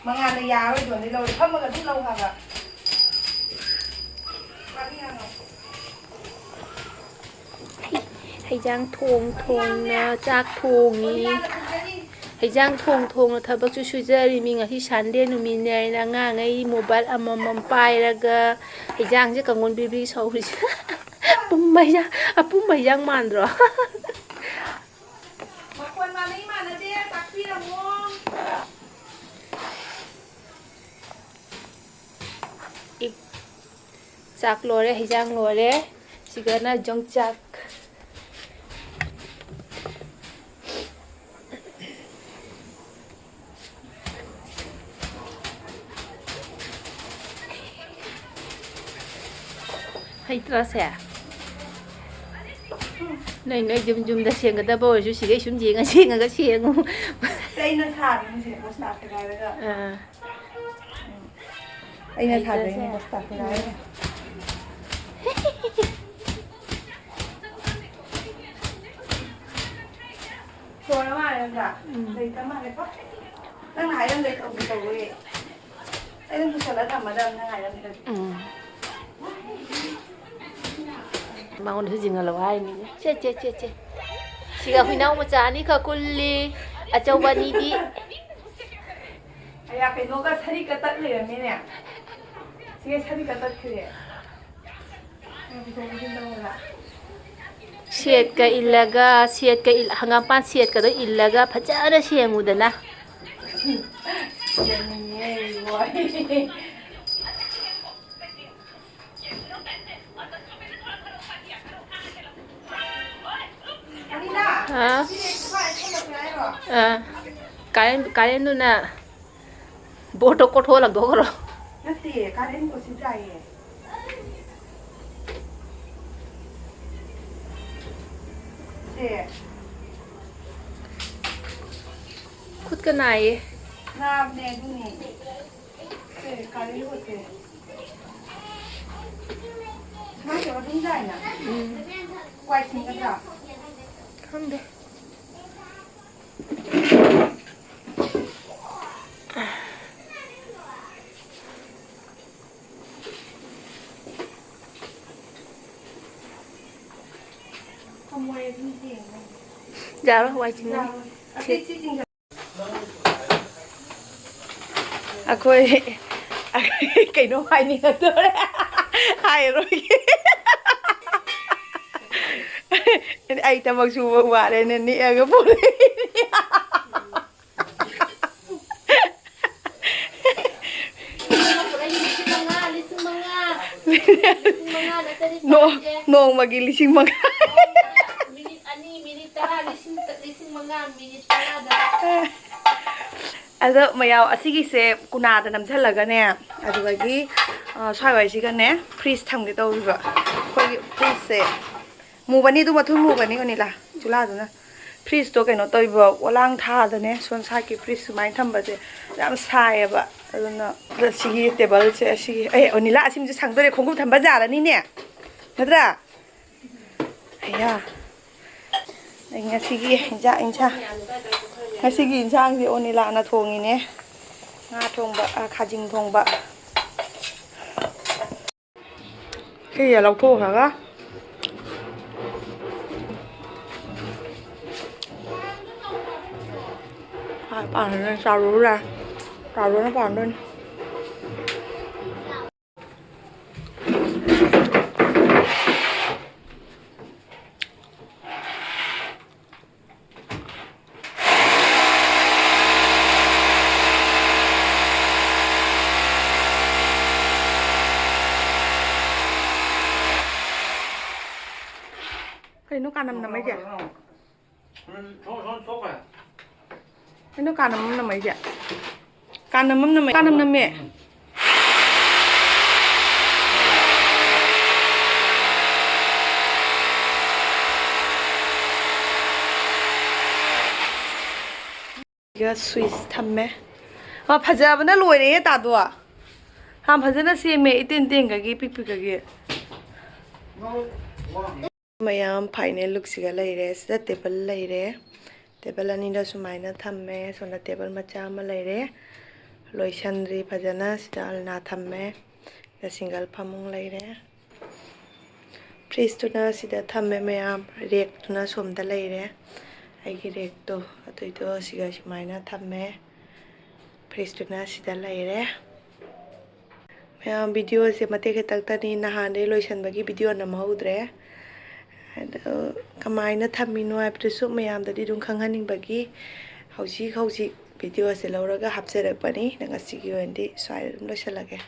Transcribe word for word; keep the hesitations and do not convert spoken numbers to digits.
ꯃꯉꯥꯜꯅ ꯌꯥꯔꯣꯏꯗꯣ, ꯑꯗꯩ ꯂꯧꯔꯦ꯫ ꯐꯝꯃꯒ ꯑꯗꯨꯝ ꯂꯧ ꯍꯥꯏꯕ꯫ ꯍꯩꯖꯥꯡ ꯊꯣꯡ ꯊꯣꯡꯅ ꯆꯥꯛ ꯊꯣꯡꯉꯤ꯫ ꯍꯩꯖꯥꯡ ꯊꯣꯡ ꯊꯣꯡꯅ ꯊꯕꯛꯁꯨ ꯁꯨꯖꯔꯤꯃꯤ꯫ ꯉꯁꯤ ꯁꯟꯗꯦ ꯅꯨꯃꯤꯠꯅꯦ ꯍꯥꯏꯅ ꯑꯉꯥꯡꯉꯩ ꯃꯣꯕꯥꯏꯜ ꯑꯃꯃꯝ ꯄꯥꯏꯔꯒ ꯍꯩꯖꯥꯡꯁꯦ ꯀꯥꯡꯉꯣꯟ ꯕꯤꯕꯤ ꯁꯧꯔꯤꯁꯦ꯫ ꯑꯄꯨꯝꯕ ꯍꯩꯖꯥꯡ, ꯑꯄꯨꯝꯕ ꯍꯩꯖꯥꯡ ꯃꯥꯟꯗ꯭ꯔꯣ? ꯃꯈꯣꯟ ꯃꯥꯟꯅꯩ ꯃꯥꯟꯅꯗꯦ ꯇꯥꯛꯄꯤꯔꯝꯃꯣ꯫ ꯏ-, ꯆꯥꯛ ꯂꯣꯏꯔꯦ, ꯍꯩꯖꯥꯡ ꯂꯣꯏꯔꯦ꯫ ꯁꯤꯒꯅ ꯌꯣꯡꯆꯥꯛ꯫ ꯍꯩꯇ꯭ꯔꯥ ꯁꯦ? ꯅꯣꯏ, ꯅꯣꯏ ꯌꯨꯝ ꯌꯨꯝꯗ ꯁꯦꯝꯒꯗꯕ ꯑꯣꯏꯔꯁꯨ ꯁꯤꯗꯩ ꯁꯨꯝ ꯌꯦꯡꯉ ꯁꯦꯡꯉꯒ ꯁꯦꯡꯉꯨ꯫ ꯁꯦ, ꯑꯩꯅ ꯁꯥꯕꯅꯤ ꯁꯦ, ꯃꯣꯁꯇꯥꯛ ꯁꯦꯒꯥꯏꯔꯒ꯫ ꯑꯥ꯫ ꯑꯩꯅ ꯁꯥꯗꯣꯏꯅꯦ ꯍꯩꯇ꯭ꯔꯁꯦ꯫ ꯃꯣꯁꯇꯥꯛ ꯁꯦꯒꯥꯏꯔꯒ꯫ ꯂꯣꯏꯔ ꯃꯥꯜꯂꯦ ꯅꯠꯇ꯭ꯔꯥ? ꯎꯝ꯫ ꯂꯩꯇ ꯃꯥꯜꯂꯦꯀꯣ? ꯅꯪꯅ ꯍꯥꯏꯔꯝꯗ꯭ꯔꯗꯤ ꯇꯧꯒꯦ ꯇꯧꯔꯣꯏꯌꯦ꯫ ꯑꯩꯅ ꯄꯨꯁꯜꯂ ꯊꯝꯃꯗꯕꯅꯤ ꯅꯪ ꯍꯥꯏꯔꯝꯗ꯭ꯔꯗꯤ꯫ ꯎꯝ꯫ ꯃꯉꯣꯟꯗꯁꯨ ꯆꯤꯡꯍꯜꯂꯣ ꯍꯥꯏꯅꯤꯅꯦ꯫ ꯆꯦ, ꯆꯦ, ꯆꯦ, ꯆꯦ꯫ ꯁꯤꯒ ꯍꯨꯏꯅꯥꯎ ꯃꯆꯥ ꯑꯅꯤꯈꯛ ꯀꯨꯜꯂꯤ꯫ ꯑꯆꯧꯕ ꯑꯅꯤꯗꯤ꯫ ꯑꯌꯥ, ꯀꯩꯅꯣꯒ ꯁꯔꯤꯀ ꯇꯠ ꯂꯩꯔꯝꯃꯦꯅꯦ꯫ ꯁꯤꯒ ꯁꯔꯤꯀ ꯇꯠꯈ꯭ꯔꯦ꯫ ꯁꯦꯠꯀ ꯏꯜꯂꯒ, ꯁꯦꯠꯀ ꯏꯜ-, ꯍꯪꯒꯥꯝꯄꯥꯟ ꯁꯦꯠꯀꯗꯣ ꯏꯜꯂꯒ ꯐꯖꯅ ꯁꯦꯝꯉꯨꯗꯅ꯫ ꯌꯦꯡꯅꯤꯡꯉꯦ, ꯏꯕꯣ꯫ ꯑꯅꯤꯅ? ꯑꯥ꯫ ꯁꯤ ꯁ꯭ꯋꯥꯏ ꯊꯝꯃꯁꯦ ꯍꯥꯏꯔꯣ? ꯑꯥ꯫ ꯀꯥꯔꯦꯟ-, ꯀꯥꯔꯦꯟꯗꯨꯅ ꯕꯣꯔꯗꯇꯣ ꯀꯣꯠꯊꯣꯛꯑ ꯂꯪꯊꯣꯛꯈ꯭ꯔꯣ꯫ ꯅꯠꯇꯦ, ꯀꯥꯔꯦꯟ ꯀꯣꯠꯁꯤ ꯇꯥꯏꯌꯦ꯫ ꯁꯦ꯫ ꯈꯨꯠꯀ ꯅꯥꯏꯌꯦ꯫ ꯅꯥꯕꯅꯦ ꯑꯗꯨꯅꯦ꯫ ꯁꯦ, ꯀꯥꯔꯦꯟ ꯀꯣꯠꯁꯦ꯫ ꯁꯨꯃꯥꯏꯅ ꯇꯧꯔ ꯑꯗꯨꯝ ꯌꯥꯏꯅ? ꯎꯝ꯫ ꯋꯥꯏ ꯁꯤꯟꯒꯗ꯭ꯔꯥ? ꯈꯪꯗꯦ꯫ ꯌꯥꯔꯣꯏ, ꯋꯥꯏ ꯆꯤꯡꯉꯅꯤ꯫ ꯑꯩꯈꯣꯏ, ꯑꯩꯈꯣꯏ ꯀꯩꯅꯣ ꯍꯥꯏꯅꯤꯡꯉꯛꯇꯣꯔꯦ꯫ ꯍꯥꯏꯔꯔꯣꯏꯒꯦ꯫ ꯑꯩ ꯊꯕꯛ ꯁꯨꯕ ꯋꯥꯔꯦꯅ ꯅꯤꯛꯑꯒ ꯄꯨꯔꯛꯏꯅꯦ꯫ ꯂꯤꯁꯤꯡ ꯃꯉꯥ, ꯂꯤꯁꯤꯡ ꯃꯉꯥ, ꯂꯤꯁꯤꯡ ꯃꯉꯥ ꯅꯠꯇ꯭ꯔꯗꯤ ꯅꯣ-, ꯆꯥꯗꯦ꯫ ꯅꯣꯡꯃꯒꯤ ꯂꯤꯁꯤꯡ ꯃꯉꯥ꯫ ꯃꯤꯅꯤꯠ ꯑꯅꯤ, ꯃꯤꯅꯤꯠ ꯇꯔꯥ, ꯂꯤꯁꯤꯡ, ꯂꯤꯁꯤꯡ ꯃꯉꯥ, ꯃꯤꯅꯤꯠ ꯇꯔꯥꯗ꯫ ꯑꯗꯣ ꯃꯌꯥꯝ ꯑꯁꯤꯒꯤꯁꯦ ꯀꯨꯅꯥꯗ ꯅꯝꯁꯤꯜꯂꯒꯅꯦ, ꯑꯗꯨꯗꯒꯤ, ꯑ, ꯁ꯭ꯋꯥꯏꯋꯥꯏꯁꯤꯒꯅꯦ, ꯐ꯭ꯔꯤꯖ ꯊꯝꯒꯦ ꯇꯧꯔꯤꯕ꯫ ꯑꯩꯈꯣꯏꯒꯤ ꯐ꯭ꯔꯤꯖꯁꯦ ꯃꯨꯕꯅꯤ, ꯑꯗꯨ ꯃꯊꯨꯝ ꯃꯨꯕꯅꯤ, ꯑꯣꯅꯤꯂꯥ꯫ ꯆꯨꯂꯥꯗꯨꯅ꯫ ꯐ꯭ꯔꯤꯖꯇꯣ ꯀꯩꯅꯣ ꯇꯧꯔꯤꯕ, ꯄꯣꯂꯥꯡ ꯊꯥꯗꯅꯦ, ꯁꯣꯝ ꯁꯥꯏꯠꯀꯤ ꯐ꯭ꯔꯤꯖ ꯁꯨꯃꯥꯏꯅ ꯊꯝꯕꯁꯦ ꯌꯥꯝ ꯁꯥꯏꯌꯦꯕ꯫ ꯑꯗꯨꯅ ꯁꯤꯒꯤ ꯇꯦꯕꯜꯁꯦ, ꯑꯁꯤꯒꯤ, ꯑꯦ, ꯑꯣꯅꯤꯂꯥ, ꯑꯁꯤꯃꯁꯦ ꯁꯪꯗꯣꯔꯦ, ꯈꯣꯡꯒꯨꯞ ꯊꯝꯕ ꯌꯥꯔꯅꯤꯅꯦ, ꯅꯠꯇ꯭ꯔꯥ? ꯑꯌꯥ꯫ ꯑꯩ ꯉꯁꯤꯒꯤ ꯏꯟꯖꯥꯡ, ꯏꯟꯁꯥꯡ, ꯉꯁꯤꯒꯤ ꯏꯟꯁꯥꯡꯁꯦ ꯑꯣꯅꯤꯂꯥꯅ ꯊꯣꯡꯉꯤꯅꯦ꯫ ꯉꯥ ꯊꯣꯡꯕ, ꯑ, ꯈꯥꯖꯤꯡ ꯊꯣꯡꯕ꯫ ꯁꯤ ꯂꯧꯊꯣꯛꯈ꯭ꯔꯒ꯫ ꯄꯥꯟꯗꯣꯏꯅꯦ, ꯆꯥꯔꯨꯔꯦ꯫ ꯆꯥꯔꯨꯅ ꯄꯥꯟꯗꯣꯏꯅꯦ꯫ ꯀꯩꯅꯣ ꯀꯥꯅꯝ ꯅꯝꯃꯛꯏꯁꯦ? ꯀꯩꯅꯣ ꯀꯥꯅꯝ ꯑꯃ ꯅꯝꯃꯛꯏꯁꯦ? ꯀꯥꯅꯝ ꯑꯃ ꯅꯝꯃꯦ, ꯀꯥꯅꯝ ꯅꯝꯃꯦ꯫ ꯁꯤꯒ ꯁ꯭ꯋꯤꯁ ꯊꯝꯃꯦ꯫ ꯃꯥ ꯐꯖꯕꯅ ꯂꯣꯏꯔꯦꯍꯦ ꯇꯥꯗꯣ꯫ ꯌꯥꯝ ꯐꯖꯅ ꯁꯦꯝꯃꯦ, ꯏꯇꯦꯟ ꯇꯦꯟꯒꯒꯤ ꯄꯤꯛ ꯄꯤꯛꯀꯒꯤ꯫ ꯃꯌꯥꯝ ꯐꯥꯏꯅꯦꯜ ꯂꯨꯛꯁꯤꯒ ꯂꯩꯔꯦ꯫ ꯁꯤꯗ ꯇꯦꯕꯜ ꯂꯩꯔꯦ꯫ ꯇꯦꯕꯜ ꯑꯅꯤꯗ ꯁꯨꯃꯥꯏꯅ ꯊꯝꯃꯦ꯫ ꯁꯣꯝꯗ ꯇꯦꯕꯜ ꯃꯆꯥ ꯑꯃ ꯂꯩꯔꯦ꯫ ꯂꯣꯏꯁꯟꯗ꯭ꯔꯤ ꯐꯖꯅ꯫ ꯁꯤꯗ ꯑꯜꯅꯥ ꯊꯝꯃꯦ꯫ ꯁꯤꯗ ꯁꯤꯡꯒꯜ ꯐꯃꯨꯡ ꯂꯩꯔꯦ꯫ ꯐ꯭ꯔꯤꯖꯇꯨꯅ ꯁꯤꯗ ꯊꯝꯃꯦ ꯃꯌꯥꯝ꯫ ꯔꯦꯛꯇꯨꯅ ꯁꯣꯝꯗ ꯂꯩꯔꯦ꯫ ꯑꯩꯒꯤ ꯔꯦꯛꯇꯣ ꯑꯗꯨꯏꯗꯣ ꯁꯤꯒ ꯁꯨꯃꯥꯏꯅ ꯊꯝꯃꯦ꯫ ꯐ꯭ꯔꯤꯖꯇꯨꯅ ꯁꯤꯗ ꯂꯩꯔꯦ꯫ ꯃꯌꯥꯝ, ꯚꯤꯗꯤꯑꯣꯁꯦ ꯃꯇꯦꯛ ꯈꯛꯇꯪꯇꯅꯤ, ꯅꯍꯥꯟꯗꯩ ꯂꯣꯏꯁꯟꯕꯒꯤ ꯚꯤꯗꯤꯑꯣ ꯅꯝꯍꯧꯗ꯭ꯔꯦ꯫ ꯑꯗꯣ ꯀꯃꯥꯏꯅ ꯊꯝꯃꯤꯅꯣ ꯍꯥꯏꯕꯗꯨꯁꯨ ꯃꯌꯥꯝꯗꯗꯤ ꯑꯗꯨꯝ ꯈꯪꯍꯟꯅꯤꯡꯕꯒꯤ ꯍꯧꯖꯤꯛ ꯍꯧꯖꯤꯛ ꯚꯤꯗꯤꯑꯣꯁꯦ ꯂꯧꯔꯒ ꯍꯥꯞꯆꯔꯛꯄꯅꯤ꯫ ꯉꯁꯤꯒꯤ ꯑꯣꯏꯅꯗꯤ ꯁ꯭ꯋꯥꯏꯗ ꯑꯗꯨꯝ ꯂꯣꯏꯁꯜꯂꯒꯦ꯫